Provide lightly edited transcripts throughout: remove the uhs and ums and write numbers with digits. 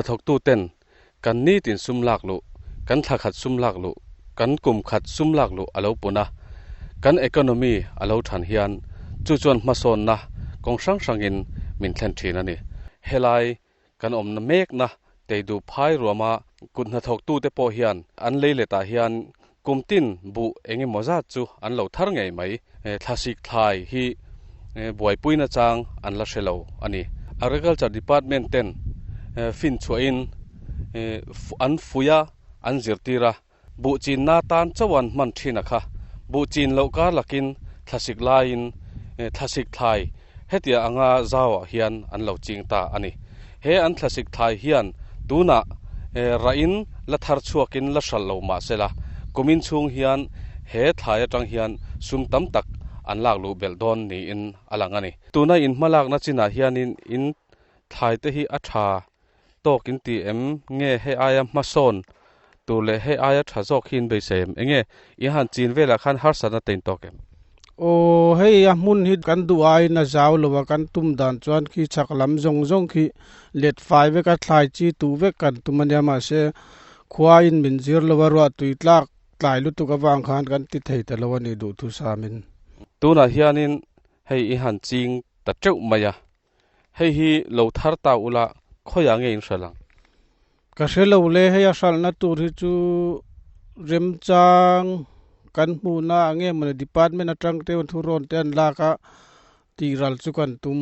hnathawktuten kan nitin sum lak luh, kan thla khat sum lak luh, kan kum khat sum lak luh a lo pun a, kan economy a lo than hian chu chuan hmasawnna kawng hrang hrangin min thlen thin a ni. Helai kan awmna mekna Teiduh phai ruama kut hnathawktute pawh hian an lei letah hian kum tin buh eng emaw zat chu an lo thar ngei mai. Thlasik thlai hi buaipui nachang an la hre lo a ni. Agriculture Department ten finchhuahin an fuih a, an zirtir a, Buh chinna tan chauh an hman thin a kha. Buh chin loh kar lakin thlasik laiin thlasik thlai hetia anga zauah hian an lo ching ta a ni. He an thlasik thlai hian tunah rahin la thar chhuakin la hralh lo mah sela, kumin chhung hian he thlai atang hian sum tam tak an lak luh belh dawn niin a lang a ni. Tuna in hmalakna chinah hianin in thlai te hi a tha Tawk in ti em? Nge hei aia hmasawn tur leh hei aia tha zawk hi in beisei em? Enge i han chin velah khan harsatna te in tawk em? Aw, hei a hmun hi kan duh aiin a zau lo a, kan tum dan chuan khi chhak lam zawng zawng khi let fai vek a, thlai chi tuh vek kan tum a nia, mahse khua in min zir lo a, ruah tui tlak tlai lutuk avang khan kan ti thei ta lo a ni duhthusamin. Tunah hianin hei i han ching ta teuh mai a, Hei hi lo thar ta ula khawiah nge in hralh ang? Ka hre lo le, hei a hralhna tur hi chu remchang kan hmuhna ah nge mawni department atang te thu rawn te an lak a tih ral chu kan tum.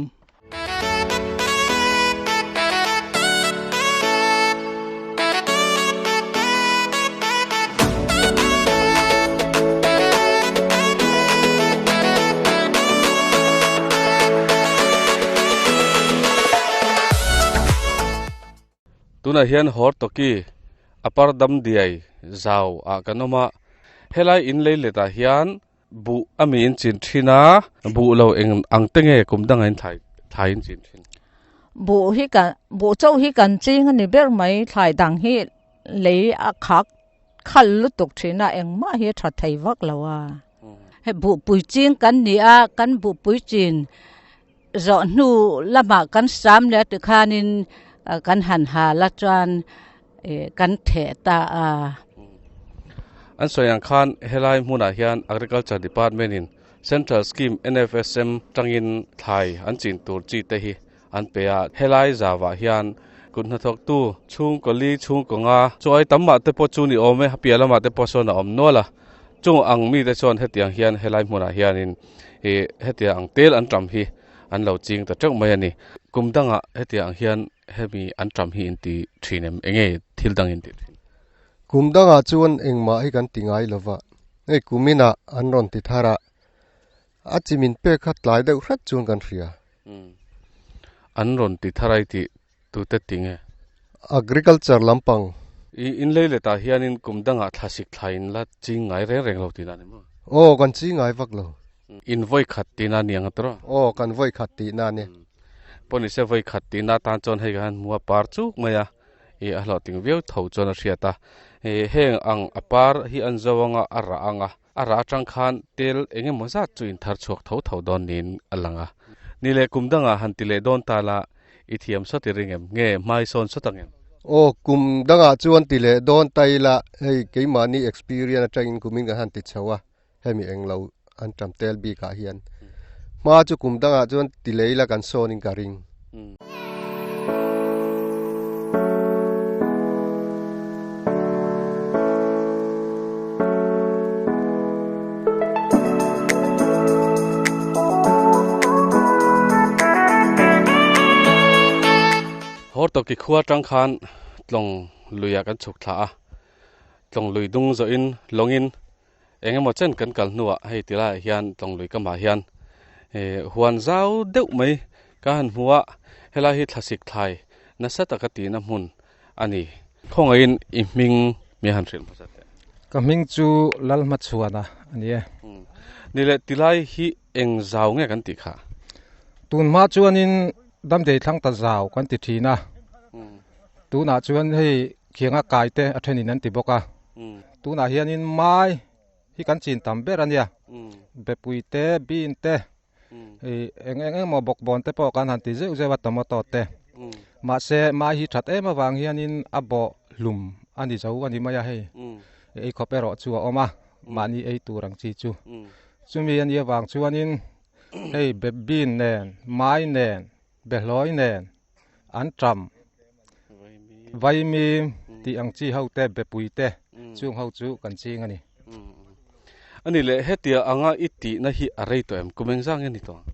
Tunah hian Hortoki Upper Damdiai zau ah kan awm a, helai in lei let ah hian buh a mi in chin thin a, buh lo eng ang te nge kum dangah in thlai thlai in chin thin. Buh hi kan buh chauh hi kan ching a ni ber mai, thlai dang hi lei a khak khal lutuk thin a, engmah hi a tha thei vak lo a. Hei buhpui ching kan ni a, kan buhpui chin zawh hnu lamah kan sam leh a tikhanin kan han hal a chuan kan theh ta a. An sawi ang khan helai hmunah hian Agriculture Department in Central Scheme NFSM tangin thlai an chin tur chi te hi an pe a, helai zavah hian kut hnathawktu chhungkaw li chhungkaw nga chuai tam mah te pawh chu ni awm e, a piah lamah te pawh sawn a awm nual a, chung ang mite chuan hetiang hian helai hmunah hianin ih hetiang ang tel an tam hi an lo ching ta teuh mai a ni. Kum dangah hetiang ang hian hemi an tam hi in ti thin em? Enge thil dang in ti thin? Kum dangah chuan engmah hi kan ti ngai lova, hei kuminah an rawn ti thar a, A chi min pek kha tlai deuh hret chuan kan hria. An rawn ti thar ai tih tute ti nge? Agriculture lampang. I in lei letah hianin kum dangah thlasik thla in la ching ngai reng reng lo tihna ni maw? Aw, kan ching ngai vak lo. In vawi khat tihna ni ang tawh? Aw, kan vawi khat tihna a ni. Pawh nise vawi khat tihna atan chuan hei kan hmu a par chuk mai a, i a hlawhtling viau tho chuan a hriat a. Heng ang a par hi an zo anga a rah anga A rah atang khan tel eng emaw zat chu inthar chhuak tho tho dawn niin a lang a. Ni leh kum dangah han ti leh dawn ta la, i thiam sawt i ring em? Nge hmai sawn sawt ang em? Aw, kum dangah chuan ti leh dawn ta ila, hei keimahni experience atangin kumin kan han ti chho a, hemi englo an tam tel bikah hian. Hma chu kum dangah chuan ti leh ila kan sawnin ka ring. Hortoki khua atang khan tlawng luiah kan chhuk thla a, tlawng lui dung zawhin lawngin eng emaw chen kan kal hnuah hei ti laiah hian tlawng lui kamah hian huan zau deuh mai ka han hmu a, helai hi thlasik thlai nasa taka tihna hmun a ni. Khawngaihin i hming mi han hrilh hmasa teh. Ka hming chu Lalhmachhuana a ni e. Ni leh tilai hi eng zau nge kan tih kha? Tun hma chuanin Damdei thlang ta zau kan ti thin a, tunah chuan hei khianga kai te a thenin an ti bawk a. Tunah hianin mai hi kan chin tam ber a nia, bepui te, bean te, eng eng emaw bawkbawn te pawh kan han ti zeuh zeuh a, tomato te. Mahse mai hi that em avang hianin a bawh hlum a ni zo a ni mai a hei. Ei khawp erawh chu a awm a, mahni ei tur ang chi chu. Chumi a nih avang chuanin hei bebbin nen, mai nen, behlawi nen an ṭam vaimim tih ang chi ho te, bepui te chung ho chu kan ching a ni. A ni leh, hetia anga i tihna hi a rei tawh em? Kum engzah nge ni tawh ang?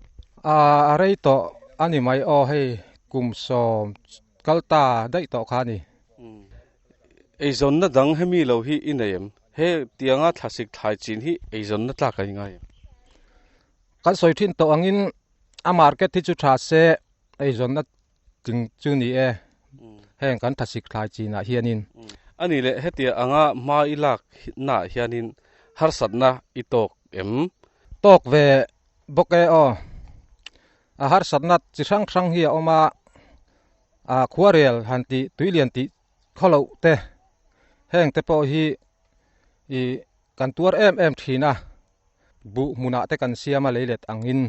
A rei tawh a ni mai aw, hei kum sawm kal ta daih tawh kha a ni. Eizawnna dang hemi lo hi i nei em? He tianga thlasik thlai chin hi eizawnna tlak a ingai em? Kan sawi thin tawh angin a market hi chu tha se eizawnna tling chu ni e, heng kan thlasik thlai chinah hianin. A nih leh hetia anga hma i lak naah hianin harsatna i tawk em? Tawk ve bawk e aw. A harsatna chi hrang hrang hi a awm a, a khuarel han tih tuilian tih khawloh te heng te pawh hi i kan tuar em em thin a, buh hmunah te kan siam a leilet angin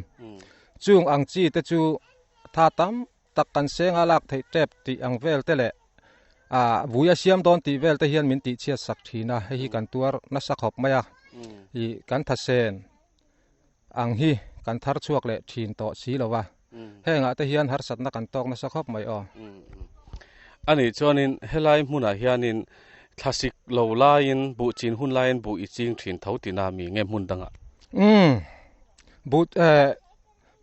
chung ang chi te chu tha tam tak kan seng a lak theih tep tih ang vel te leh a vui a siam dawn tih vel te hian min tih chhiat sak thin a, hei hi kan tuar nasa khawp mai a, i kan thasen ang hi kan thar chhuak leh thin tawh si lo va, hengah te hian harsatna kan tawk nasa khawp mai aw. A nih chuanin helai hmunah hianin thlasik lo laiin buh chin hun laiin buh i ching thin tho tina mi nge hmun dangah? Umm, buh eh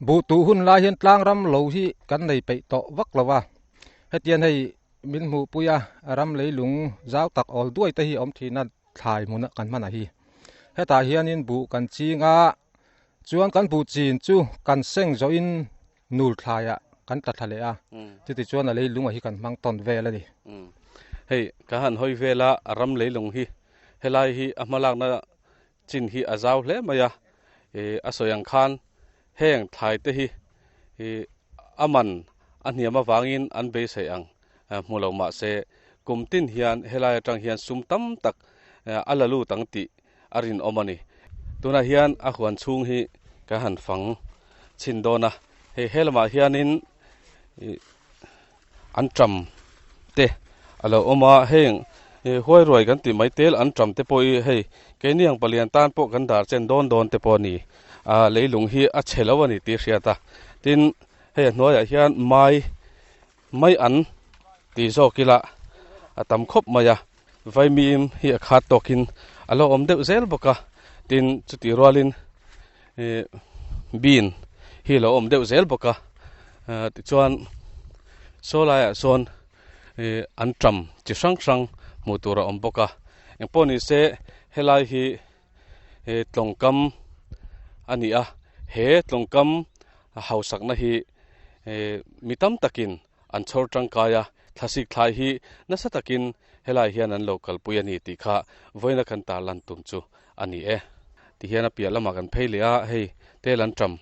buh tuh hun lai hian tlang ram lo hi kan nei peih tawh vak lo va, hetian hei min hmuhpui a ram leilung zau tak awl duai te hi a awm thin a, thlai hmun kan hman a hi. Hetah hianin buh kan ching a, chuan kan buh chin chu kan seng zawhin nul thlaiah kan tla thla leh a, chuti chuan a leilung a hi kan hmang tawn vel a ni. Hei, ka han hawi vel a, a ram leilung hi helai hi a hmalakna chin hi a zau hle mai a, a sawi ang khan heng thlai te hi a man a hniam avangin an beisei ang hmu lo mah se kum tin hian helai atang hian sum tam tak a la lut ang tih a rinawm a ni. Tunah hian a huan chhung hi ka han fang chhin dawn a, hei he lamah hianin an ṭam te a lo awm a, heng huai ruai kan tih mai tel an ṭam te pawh hi hei keini ang palian tan pawh kan dar chen dawn dawn te pawh a ni. A leilung hi a chhe lo a ni tih a hriat a, tin hei a hnuaiah hian mai Mai an ti zawk ila a tam khawp mai a, vaimim hi a khat tawkin a lo awm deuh zel bawk a, tin chutih rualin ih bean hi a lo awm deuh zel bawk a, tichuan saw laiah sawn ih an ṭam chi hrang hrang hmuh tur a awm bawk a, engpawh ni se helai hi tlawngkam a ni a, he tlawngkam hausakna hi mi tam takin an chhawr tangkai a, thlasik thlai hi nasa takin helai hian an lo kalpui a ni tih kha vawiina kan tarlan tum chu a ni e. Tihian a piah lamah kan phei leh a, hei tel an ṭam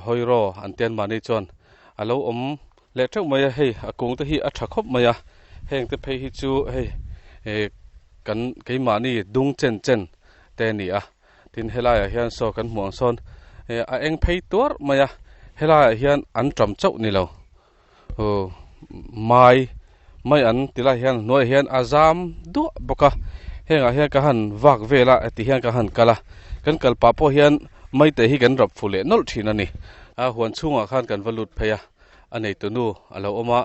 hawiraw an tian mahni chuan a lo awm leh teuh mai a, hei a kung te hi a tha khawp mai a, heng te phei hi chu hei kan keimahni dung chen chen te a ni a, tin helaiah hian saw kan hmuh ang sawn a eng phei tuar mai a, helaiah hian an ṭam chauh ni lo mai mai an ti lai hian hnuaiah hian a zam duah bawk a hengah hian ka han vak vel a ti hian ka han kal a kan kal pah pawh hian maite hi kan rap fu leh nawlh thin a ni a huan chhungah khan kan va lut phei a a neitu nu a lo awm a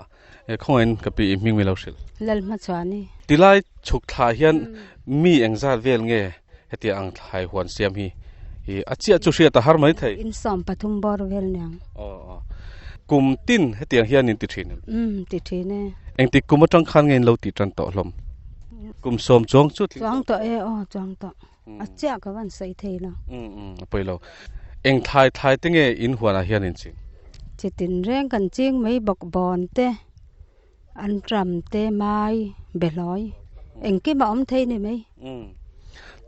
khawngaihin ka pi i hming mi lo hrilh. Lalhmachhuani. Tilai chhuk thla hian mi engzat vel nge Hetiang ang thlai huan siam hi i a chiah chu hriat a har mai thei. In 13 bawr vel niang. Aw aw. Kum tin hetiang hian in ti thin em? Um ti thin e. Engtik kum atang khan nge in lo ti tan tawh hlawm? Kum sawm chuang chu tling tawh. Chuang tawh e aw chuang tawh. A chiah ka van sawi thei lo. Um um a pawi lo. Eng thlai thlai te nge in huanah hian in ching? Chitin reng kan ching mai bawk bawn te an ṭam te mai behlawi engkim a awm thei ni mai.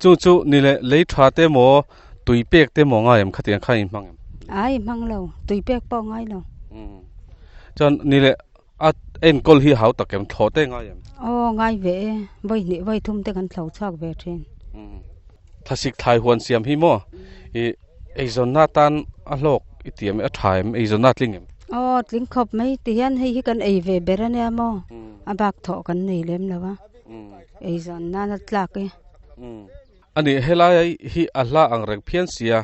Chu chu ni leh lei tha te maw tui pek te maw ngai em khatiang kha in hmang em? Ai hmang lo tui pek pawh ngai lo. Chuan ni leh a enkawl hi hau tak em thlawh te ngai em? Aw ngai ve e vawi hnih vawi thum te kan thlo chhuak ve thin. Thlasik thlai huan siam hi maw i eizawnna tan a hlawk i ti em a tha em eizawnna tling em? Aw tling khawp mai ti hian hei hi kan ei ve ber ania maw a bak thawh kan nei lem lo a ei zawn nan a tlak e. Ani helai hi a hla ang reng phian sia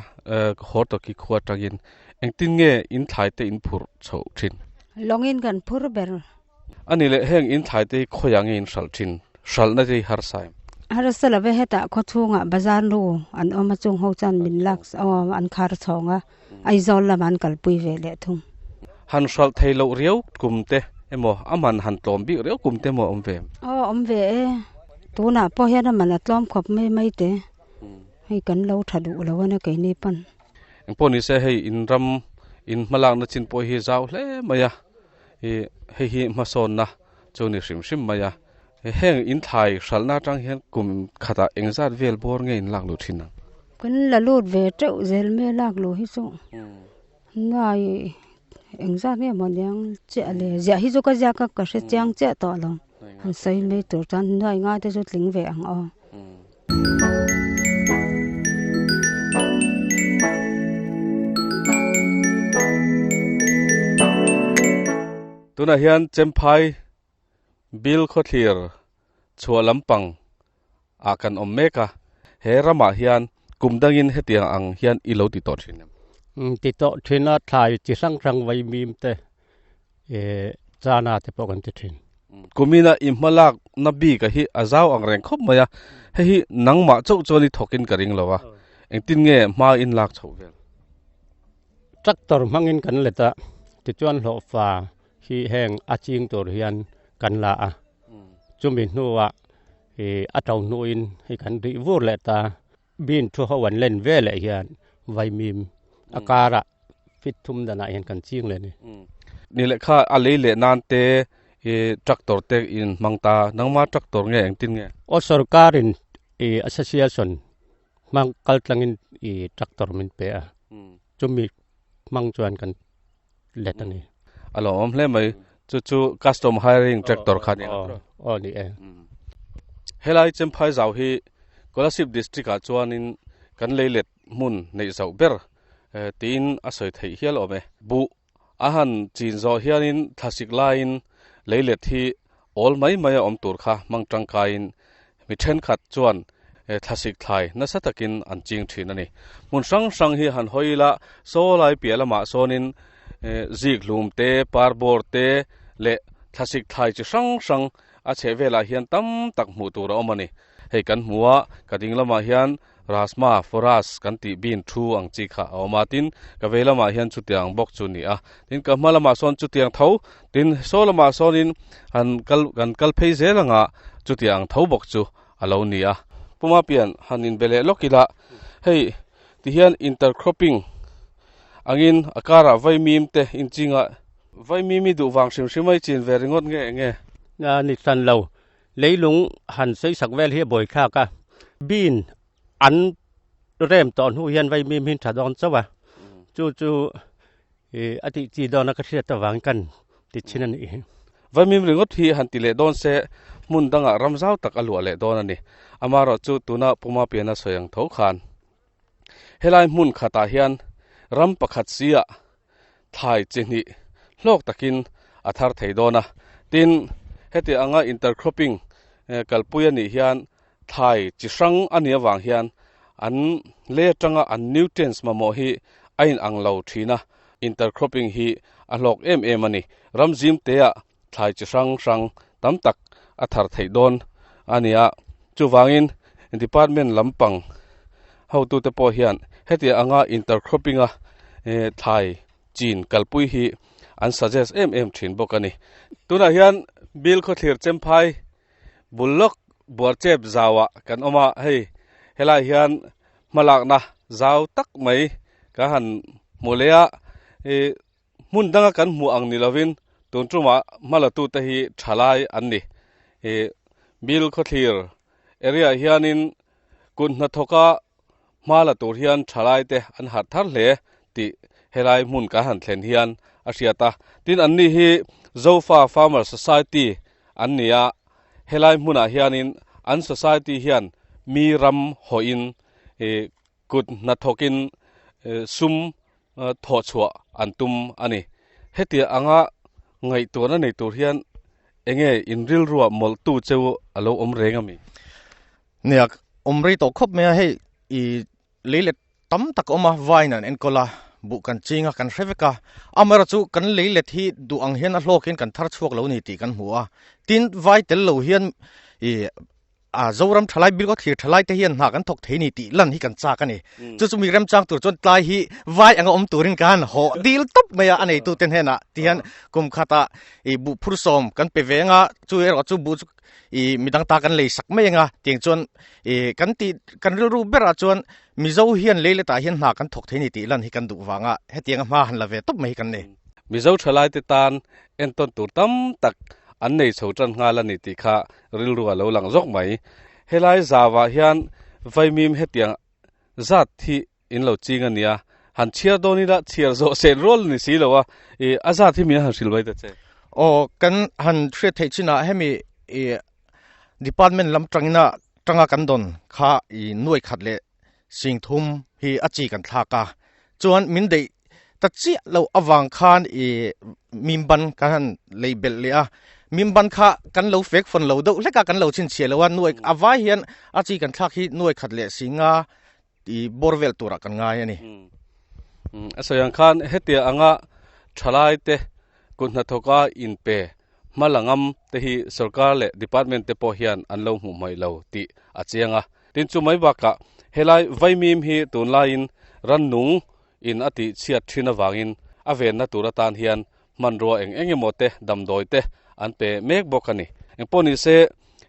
Hortoki khua atangin engtin nge in thlai te in phurh chhoh thin? Lawngin kan phur ber. Ani leh heng in thlai te hi khawiah nge in hralh thin? Hralhna te hi harsa em? Harsa lo ve hetah khawchhungah bazar nu an awm a chung ho chuan min lak aw an khar chhawng a Aizawl lamah an kalpui ve leh thung. Han hralh thei loh riau kum te emaw a man han tlawm bik riau kum te emaw a awm ve em? Aw awm ve e, tunah pawh hian a man a tlawm khawp mai mai te, hei kan lo tha duh lo a nia keini pawn. Engpawh nise hei in ram in hmalakna chin pawh hi zau hle mai a, ih hei hi hmasawnna chu ni hrim hrim mai a, heng in thlai hralhna atang hian kum khatah engzat vel bawr nge in lak luh thin ang? Kan la lut ve teuh zel mai a lak luh hi chu nuai engzat nge maw niang chiah le ziah hi chu ka ziak a ka hre chiang chiah tawh lo han sawi mai tur chuan nuai nga te chu tling ve ang aw. Tunah hian Chemphai Bill khawthlir chhuah lampang ah kan awm mek a, he ramah hian kum dangin hetiang ang hian i lo ti tawh thin em? Ti tawh thin a, thlai chi hrang hrang vaimim te chana te pawh kan ti thin. Kumina i hmalakna bik a hi a zau ang reng khawp mai a, hei hi nangmah chauh chuan i thawkin ka ring lo a, engtin nge hma in lak chhoh vel? Tractor hmangin kan let a, tichuan hlawhfa hi heng a ching tur hian kan la a, chumi hnuah ih a to hnuin hei kan rih vur leh ta, Bean thu ho an len ve leh hian vaimim a karah fit thum danah hian kan ching leh a ni. Ni leh kha a lei leh nan te ih tractor te in hmang ta, nangma tractor nge engtin nge? Aw sorkarin ih association hmang kal tlangin ih tractor min pe a, chumi hmang chuan kan let a ni. A lo awm hle mai, chu chu custom hiring tractor kha ni ang. Aw ni e. Helai Chemphai zau hi Kolasib district ah chuanin kan leilet hmun neih zauh ber tiin a sawi theih hial awm e. Buh a han chin zawh hianin thlasik laiin leilet hi awl mai mai a awm tur kha hmang tangkaiin mi thenkhat chuan thlasik thlai nasa takin an ching thin a ni. Hmun hrang hrang hi han hawi ila saw lai piah lamah sawnin zik hlum te, parbawr te leh thlasik thlai chi hrang hrang a chheh velah hian tam tak hmuh tur a awm a ni. Hei kan hmu a, ka ding lamah hian Rasma, Foras, kan tih bin thu ang chi kha a awm a, tin, ka vei lamah hian chutiang bawk chu ni a, tin, ka hma lamah sawn chutiang tho, tin, saw lamah sawnin han kal, kan kal phei zel anga chutiang tho bawk chu a lo ni a. Puma pian han inbe leh lawk ila, hei tihian intercropping angin a karah vaimim te inchingah vaimim i duh vang hrim hrim a i chin ve ringawt nge enge? Ni hran lo, Leilung han sawisak vel hi a buai thlak a, bean an rem tawh hnu hian vaimim hi tha dawn chauh a, chu chu ih a tih chi dawn a ka hriat avang kan ti thin a nih hi. Vaimim ringawt hi han ti leh dawn se hmun dangah ram zau tak a luah leh dawn a ni. Amaherawhchu tuna Puma piana sawi ang tho khan Helai hmun khatah hian ram pakhat siah thlai chi hnih hlawk takin a thar thei dawn a. Tin, heti anga intercropping kalpui a nih hian thlai chi hrang a nih avang hian an lei atanga an nutrients mamawh hi a inang lo thin a, intercropping hi a hlawk em em a ni. Ram zim teah thlai chi hrang hrang tam tak a thar theih dawn a ni a, chuvangin department lampang hotute pawh hian heti anga intercropping a thlai chin kalpui hi an suggest em em thin bawk a ni. Tunah hian Bill Khawthlir Chemphai bul lawk Buarchep zauah kan awm a, hei helai hian hmalakna zau tak mai ka han hmu leh a, ih Hmun danga kan hmuh ang ni lovin tun tumah hmalatute hi thalai an ni. Ih Bill Khawthlir area hianin kut hnathawka hma la tur hian thalaite an harh thar hle tih helai hmun kan han thlen hian a hriat a. Tin, anni hi Zofa Farmer Society an ni a, helai hmunah hianin an society hian mi ram hawhin ih Kut hnathawkin sum thawhchhuah an tum a ni. Hetia anga ngaihtuahna nei tur hian enge in rilruah mawlhtu cheu a lo awm reng ami? Nia, awm rei tawh khawp mai a, hei i leilet tam tak a awm a, vine an enkawl a, buh kan ching a, kan hre vek a, amaherawhchu kan leilet hi duh ang hian a hlawkin kan thar chhuak lo ni tih kan hmu a, tin vai tel lo hian i A Zoram thalai bilkaw thlir thalai te hian hna kan thawk thei ni tih lan hi kan chak a ni. Chu chu mi remchang tur chuan tlai hi vai anga awm turin ka han haw dil tawp mai a, a neitu te hnenah ti hian kum khatah i buh phur sawm kan pe ve anga chu erawh chu buh chu i midang ta kan lei sak mai anga tiang chuan i kan tih kan rilru berah chuan Mizo hian lei letah hian hna kan thawk thei ni tih lan hi kan duh vanga hetianga hma han la ve tawp mai hi kan nei. Mizo thalai te tan entawn tur tam tak an nei chho tan nghal a ni tih kha rilru a lo lang zawk mai. Helai zauah hian vaimim hetiang zat hi in lo ching a nia, han chhiar dawn ila chhiar zawh sen rual a ni si lo a, i a zat hi min han hrilh mai ta che. Aw, kan han hriat theih chinah hemi i department lam tangina tanga kan dawn kha i nuai khat leh sing thum hi a chi kan thlak a, chuan min deih ta chiah loh avang khan i mim ban kan han lei belh leh a, mim ban kha kan lo fek fawn lo deuh hlek a, kan lo chhinchhiah lo a, nuai a vai hian a chi kan thlak hi nuai khat leh singa i bawr vel turah kan ngai a ni. A sawi ang khan hetia anga thalai te kut hnathawka inpe hma la ngam te hi sorkar leh department te pawh hian an lo hmuh hmaih lo tih a chiang a. Tin chu mai bakah helai vaimim hi tunlaiin rannung in a tih chhiat thin avangin a venna tur atan hian hmanrua eng eng emaw te damdawi te an pe mek bawk a ni. Engpawh ni se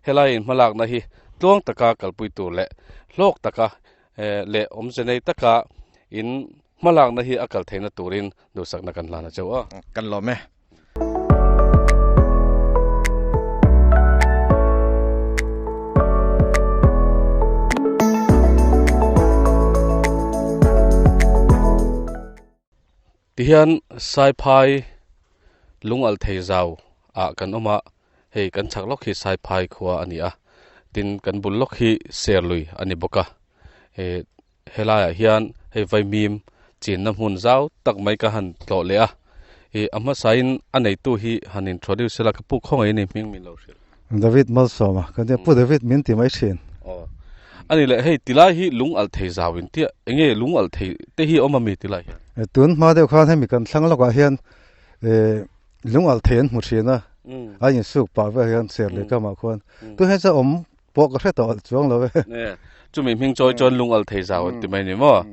helai in hmalakna hi tluang taka kalpui tur leh hlawk taka leh awmze nei taka in hmalakna hi a kal theihna turin duhsakna kan hlan a cheu a. Kan lawm e. Tihian Saiphai lungalh thei zau ah kan awm a, hei kan chhak lawk hi Saiphai khua a ni a, tin kan bul lawk hi Serlui a ni bawk a, Helaiah hian hei vaimim chinna hmun zau tak mai ka han tlawh leh a, ih a hmasain a neitu hi han introduce sela ka pu khaw ngei ni hming min lo hrilh. David Malsawma ka nia, Pu David min ti mai thin. Aw a ni leh hei tilai hi lung alh thei zau in tia enge lung alh thei te hi a awm ami tilai hian? Tun hma deuh khan hemi kan thlang lawkah hian lung alh thei an hmu thin a, a insuk pah vel hian ser leh kamah khuan tun hian chuan awm Pawh ka hre tawh chuang lo e. Ne, chumi hming chawi chuan lung al thei zau an ti mai ni maw?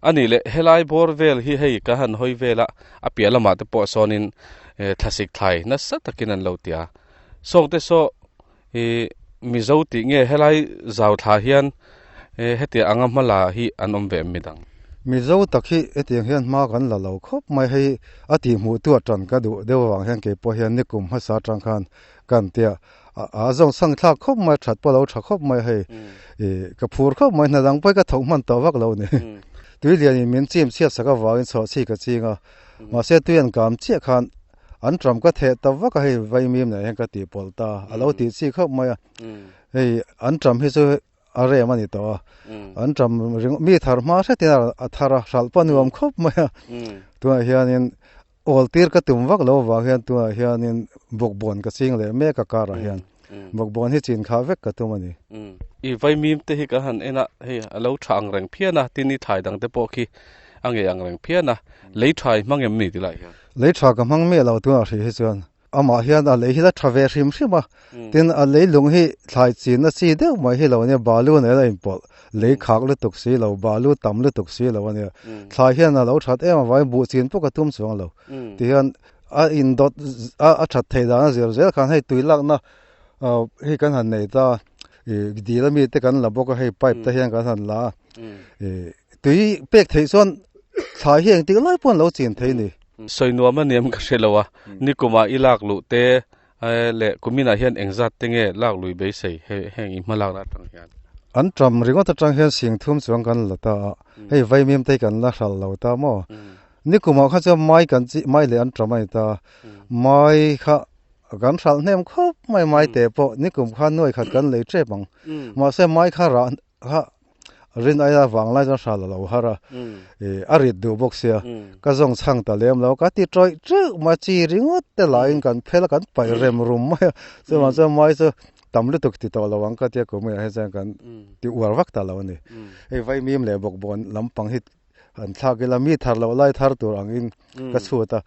A nih leh helai bawr vel hi hei ka han hawi vel a, a piah lamah te pawh sawnin thlasik thlai nasa takin an lo ti a. Sawngte saw i Mizo tih nge helai zau thla hian hetiang anga hma la hi an awm ve em midang? Mizo tak hi hetiang hian hma kan la lo khawp mai, hei a tihhmuh tu atan ka duh deuh avang hian keipawh hian nikum hmasa atang khan kan tia A zawng sang thlak khawp mai, that pawh a lo tha khawp mai hei. I ka phur khawp mai, hna dang pawh hi ka thawk hman tawh vak lo ni. Tui lianin min chim chhiat sak avangin chhuah chhi ka ching a, mahse tui an kam chiah khan an ṭam ka theh ta vak a, hei vaimim nen hian ka tih pawlh ta, a lo tih chi khawp mai a. Hei an ṭam hi chu a rem a ni tawh a, an ṭam ringawt, mi thar hma hretin a thar a, hralh pawh a nuam khawp mai a. Tunah hianin Awl tir ka tum vak lo avang hian tunah hianin bawkbawn ka ching leh mek a karah hian bawkbawn hi chin khah vek ka tum a ni. I vaimim te hi ka han en a, hei a lo tha ang reng phian a, tin i thlai dang te pawh khi a ngei ang reng phian a, lei tha i hmang em ni ti lai hian? Lei tha ka hmang miah lo tunah hrih hi chuan amah hian a lei hi la tha ve hrim hrim a, tin a leilung hi thlai chinna chi deuh mai hi lo nia, balu nen a inpawlh. Lei khak lutuk si lo, balu tam lutuk si lo a nia. Thlai hian a lo that em avangin buh chin pawh ka tum chuang lo. Tihian a indawt a that theih dan a zir zel khan hei tui lakna hei kan han nei ta ih dil ami te kan la bawk a hei pipe te hian kan han la a. Ih tui pek theih chuan thlai hi engtik lai pawh an lo chin thei a ni. Sawi nuam a niam ka hre lo a, nikumah i lak luh te Le kuminah hian engzat te nge lak lui beisei heng i hmalakna atang hian? An ṭam ringawt atang hian sing thum chuang kan la ta a, hei vaimim te hi kan la hralh lo ta maw? Nikumah kha chuan mai kan chi mai leh an ṭam a ni ta, mai kha kan hralh hnem khawp mai mai te pawh nikum kha nuai khat kan lei ṭep ang, mahse mai kha rah kha. Rin aia vang lai chuan hral a lo har a, a rit duh bawk sia, ka zawng chhang ta lem lo, ka ti tawih teuh mai, chi ringawt te lahin kan phel a, kan paih rem rum mai a, chuvang chuan mai chu tam lutuk ti tawh lo ang ka tia kum ah hian chuan kan ti uar vak ta lo a ni. Hei vaimim leh bawkbawn lampang hi han thlak ila mi thar loh lai thar tur angin ka chhut a,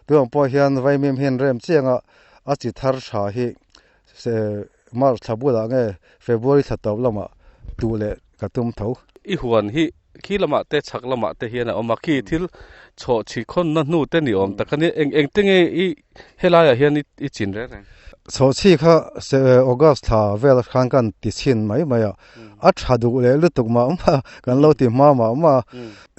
tunah pawh hian vaimim hian rem chiang a, a chi thar tha hi March thla bulah nge February thla tawp lamah tuh leh ka tum tho. I huan hi khi lamah te chhak lamah te hian a awm a, khi thil chhawh chhi khawnna hnu te ni awm tak a nia, eng engte nge i helaiah hian i chin reng reng? Chhawh chhi kha August thla vel khan kan ti chhin mai mai a, a tha duh leh lutuk mah mah kan lo ti hma mah mah a,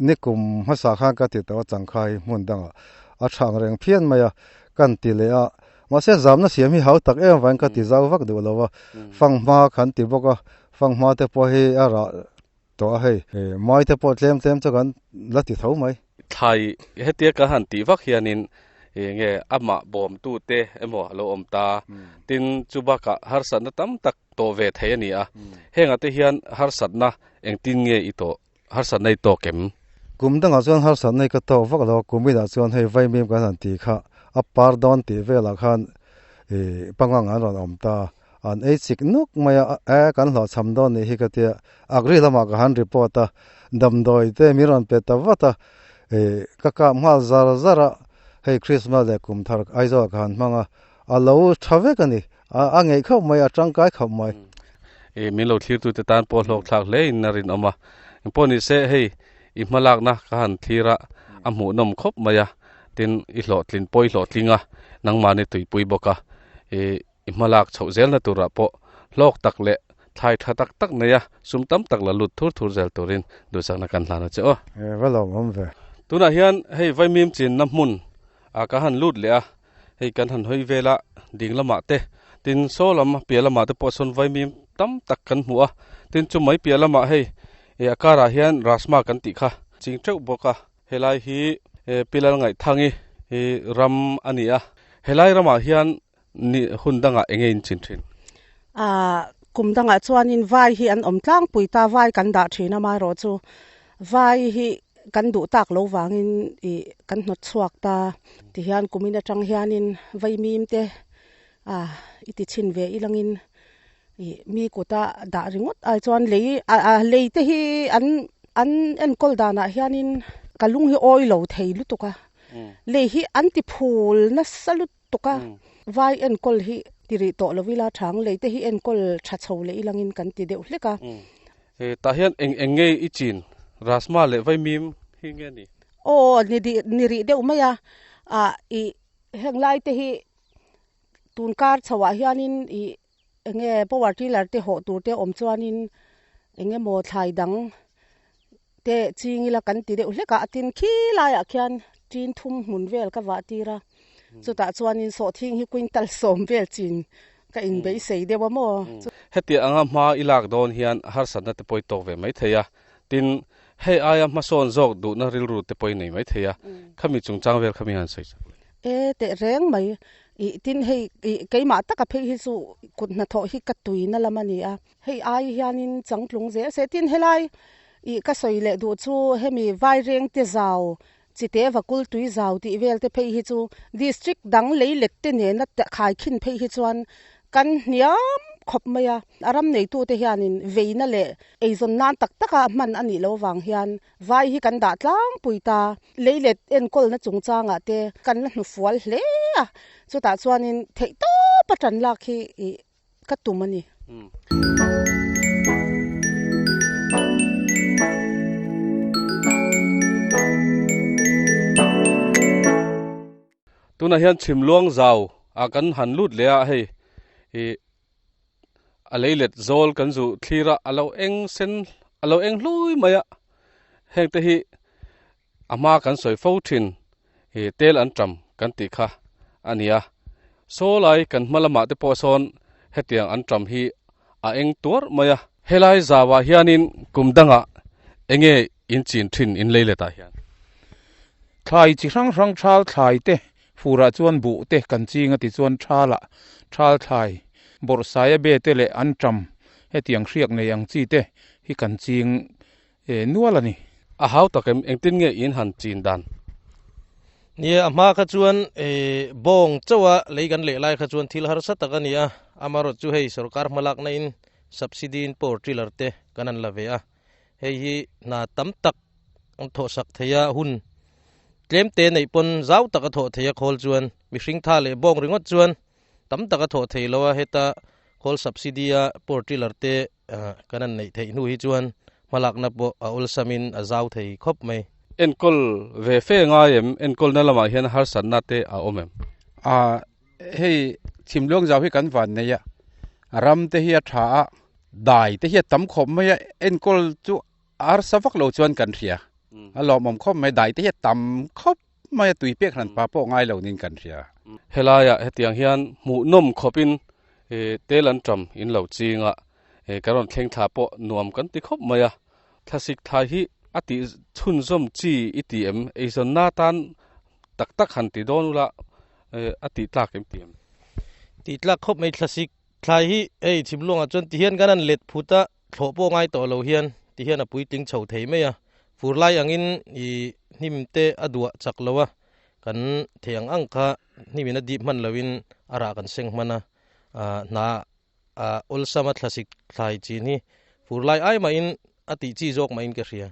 nikum hmasa khan ka ti tawh a changkha hi hmun dangah a tha ang reng phian mai a, kan ti leh a, Mahse zamna siam hi hau tak em avangin ka ti zau vak duh lo a, fanghma kan ti bawk a, fanghma te pawh hi a rah tawh a hei, mai te pawh tlem tlem chu kan la ti tho mai. Thlai hetia kan han tih vak hianin eng nge amah bawmtu te emaw a lo awm ta, tin chu bakah harsatna tam tak tawh ve thei a ni a, hengah te hian harsatna engtin nge i tawh Harsatna i tawk em? Kum dangah chuan harsatna i ka tawk vak lo a, kum inah chuan hei vaimim kan han tih kha a par dawn tih velah khan ih pangang an rawn awm ta, an ei chik nuk mai a, e kan hlawhchham dawn nih hi ka tia, agri lamah ka han report a, damdawi te min rawn pe ta vat a, ih ka kap nghal zar zar a, hei Christmas leh kum thar Aizawl ka han hmang a, a lo tha vek a ni. A ngeih khauh mai, a tangkai khauh mai. I min lo thlirtute tan pawh hlawk thlak hle in a rinawm a. Engpawh ni se hei i hmalakna ka han thlir a, a hmuhnawm khawp mai a, tin i hlawhtlin pawh i hlawhtling a, nangmahni tuipui bawk a, i i hmalak chhoh zelna turah pawh hlawk tak leh thlai tha tak tak nei a, sum tam tak la lut thur thur zel turin duhsakna kan hlan a che aw. E va lawmawm ve. Tunah hian hei vaimim chinna hmun ah ka han lut leh a, Hei kan han hawi vel a, ding lamah te, tin saw lam piah lamah te pawh sawn vaimim tam tak kan hmu a, tin chu mai piah lamah hei ih a karah hian rajma kan tih kha ching teuh bawk a, helai hi pilal ngaihthangi ram a ni a, helai ramah hian ni hun dangah eng nge in chin thin? Ahh kum dangah chuanin vai hi an awm tlangpui ta, vai kan dah thin a, amaherawhchu vai hi Kan duh tak lo vangin ih kan hnawt chhuak ta tihian kumin atang hianin vaimim te ah i ti chhin ve ilangin ih mi kuta dah ringawt ai chuan lei ah lei te hi an an enkawl danah hianin ka lung hi awi lo thei lutuk a lei hi an ti phul nasa lutuk a vai enkawl hi ti rih tawh lo ila thang lei te hi enkawl tha chho leh ilangin kan ti deuh hlek a. Tah hian eng eng nge i chin? Rajma leh vaimim hi nge ni? Aw, ni rih ni rih deuh mai a. Ah, ih heng lai te hi tun kar chhoah hianin ih eng nge power tiller te hawh tur te awm chuanin eng emaw thlai dang te ching ila kan ti deuh hlek a, a tin khi laiah khian tin thum hmun vel ka vah tir a, chutah chuanin sawhthing hi quintal sawm vel chin ka inbeisei deuh a maw. Heti anga hma i lak dawn hian harsatna te pawh i tawk ve mai thei a, tin hei aia hmasawn zawk duhna rilru te pawh i nei mai thei a, khami chungchang vel khami han sawi chak le. E teh reng mai, ih tin hei ih keimah taka phei hi chu kut hnathawh hi ka tuina lam a ni a, Hei ai hianin changtlung zel se tin helai ih ka sawi leh duh chu hemi Vaireng te zau chite vakul tui zau tih vel te phei hi chu district dang lei let te nena khai khin phei hi chuan kan hniam khawp mai a, a ram neitu te hianin veina leh eizawn nan tak taka hman a nih loh vang hian vai hi kan dah tlangpui ta, lei let enkawlna chungchangah te kan la hnufual hle a, chutah chuanin theihtawpa tan lak hi ih ka tum a ni. Tunah hian chhimluang zau ah kan han lut leh a hei ih a leilet zawl kan zuh thlir a a lo eng sen a lo eng hlui mai a heng te hi A hma kan sawi fo thin hi tel an tam kan tih kha a ni a, saw lai kan hma lamah te pawh sawn hetiang an tam hi a eng tuar mai a. Helai zauah hianin kum dangah enge in chin thin in lei letah hian? Thlai chi hrang hrang thal thlai te, furah chuan buh te kan ching a ti chuan thalah thal thlai, bawrhsaia be te leh an tam hetiang hriak nei ang chi te hi kan ching. Nual a ni. A hau tak em, engtin nge in han chin dan? Nia, a hma kha chuan bawng chauha lei kan leh lai kha chuan thil harsa tak a ni a, amaherawhchu chu hei sorkar hmalakna in subsidy in power tiller te kan han la ve a, hei hi hna tam tak an thawhsak thei a, hun tlem te neih pawn zau tak a thawh thei a khawl chuan mihring tha leh bawng ringawt chuan tam tak a thawh thei lo a, heta khawl subsidy a power tiller te kan han neih theih hnu hi chuan hmalakna pawh a awlsamin a zau thei khawp mai. Enkawl ve fe ngai em? Enkawlna lamah hian harsatna te a awm em? A, hei chhimluang zau hi kan van nei a, ram te hi a tha a, dai te hi a tam khawp mai a, enkawl chu a harsa vak lo chuan kan hria. A lawmawm khawp mai, dai te hi a tam khawp mai a, tui pek hran pa pawh ngai lo niin kan hria. Helaiah hetiang hian hmuhnawm khawpin tel an ṭam in lo ching a, kan rawn thleng thla pawh nuam kan ti khawp mai a. Thlasik thlai hi a tih chhunzawm chi i ti em? Eizawnna tan tak tak han ti dawn ula a tih tlak em ti em? Tih tlak khawp mai thlasik thlai hi hei chhimluangah chuan tihian kan han let phut a, thlawh pawh ngai tawh lo hian tihian a puitling chho thei mai a. Fur lai angin i hnim te a duah chak lo a, kan thei ang ang kha hnimin a dip hman loin a rah kan seng hman a, hna a awlsam a thlasik thlai chin hi fur lai ai mahin a tih chi zawk mahin ka hria.